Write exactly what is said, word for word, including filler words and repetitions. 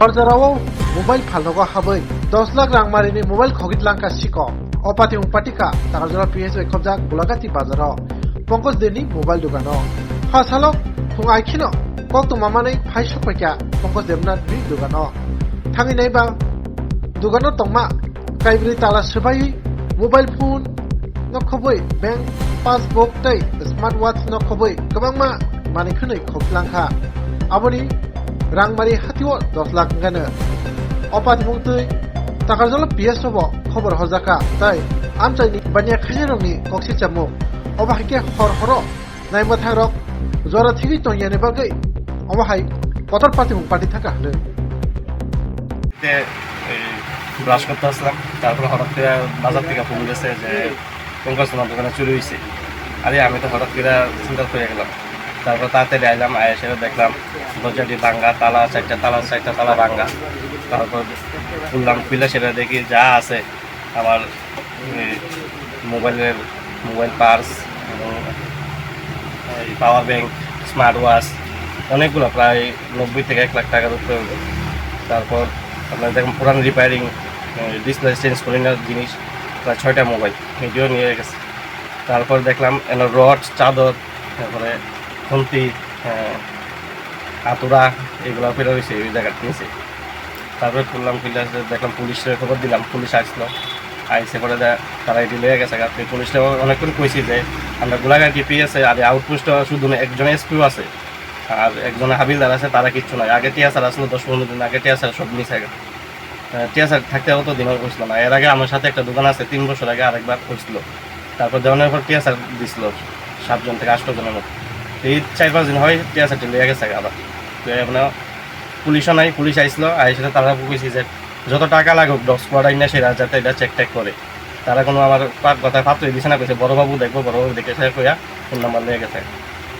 Hor jorao mobile phalnogo habwi dos lakh rangmarini mobile khogwi tlangkha siko. O patimung patikha Takarjala P S bai khobjak Gulagati bazaro Pankaj Devni mobile dogano. Ha salo phung aikhino koktwma manwi phai sokpaikha Pankaj Devnathni dogano. Thangwi naiba dogano tongma kaibrwi tala swbaiwi mobile phone no khobwi bank passbook tei smart watch no khobwi kwbangma manwi khwnwi khok tlangkha. Aboni rangmari hatio dos lakh wngkha. O patimung twi Takarjala P S o bo khobor hojakha tei amchaini baniya khainai rokni koksi chamung. Obo hai khe hor horo naimwthang rok jora thigwi tongyani bagwi omo hai kotor patimung pati thangkha hwnwi. তে এই ব্রাশ করতে আসলাম, তারপরে হঠাৎ করে বাজার থেকে ফোন গেছে যে পঙ্কজ তোমার দোকানে চুরি হয়েছে। আরে আমি তো হঠাৎ করে চিন্তা হয়ে গেলাম, তারপর তাড়াতাড়ি আইলাম, আয়া সেটা দেখলাম দরজাটি ভাঙ্গা, তালা চারটা, তালা চারটা তালা ভাঙ্গা। তারপর খুললাম, খুলে সেটা দেখি যা আছে আমার এই মোবাইলের, মোবাইল পার্স এবং এই পাওয়ার ব্যাংক, স্মার্ট ওয়াচ, অনেকগুলো, প্রায় নব্বই থেকে এক লাখ টাকার উপরে হবে। তারপর আপনার দেখুন পুরান রিপেয়ারিং, ডিসপ্লে চেঞ্জ করে নেওয়ার জিনিস, প্রায় ছয়টা মোবাইল এটিও নিয়ে গেছে। তারপর দেখলাম এন রড, চাদর, তারপরে খুন্তি, আহ, আতুরা, এগুলো ফেলে রয়েছে ওই জায়গার নিচে। তারপরে খুললাম, খুলে আসলে দেখলাম পুলিশরে খবর দিলাম, পুলিশ আসলো, আইসে পরে দে-, তারা এটি লয়ে গেছে গা। তো পুলিশরে অনেকক্ষণ কইছি যে আমরা গোলাঘাট জিপিএস এ আর আউটপোস্ট শুধু না, একজন এসপিও আছে আর একজন হাবিলদার আছে, তারা কিচ্ছু নাই। আগে টিয়া স্যার আসলো দশ পনেরো দিন আগে, টিয়া স্যার সব নিছে গা। আহ, টিয়া স্যার থাকতে অত দিন হইছিল না। এর আগে আমার সাথে একটা দোকান আছে, তিন বছর আগে আরেকবার হয়েছিল। তারপর দেওয়ানোর পর টিয়া স্যার দিছিল সাতজন থেকে আটজন জনের মতো। এই চার পাঁচ দিন হয় টিয়া স্যারটি লইয়া গেছে আবার। তো এমন পুলিশও নাই, পুলিশ আইছিল, আইসে তারা কইছি যে যত টাকা লাগুক ডগ স্কোয়াড আইনা সেটা যাতে এটা চেক টেক করে। তারা কোনো আমার পা-, কথায় পাত্রই দিছে না, কইছে বড়বাবু দেখবো, বড়বাবু দেখে সে কইয়া ফোন নাম্বার নিয়ে গেছে।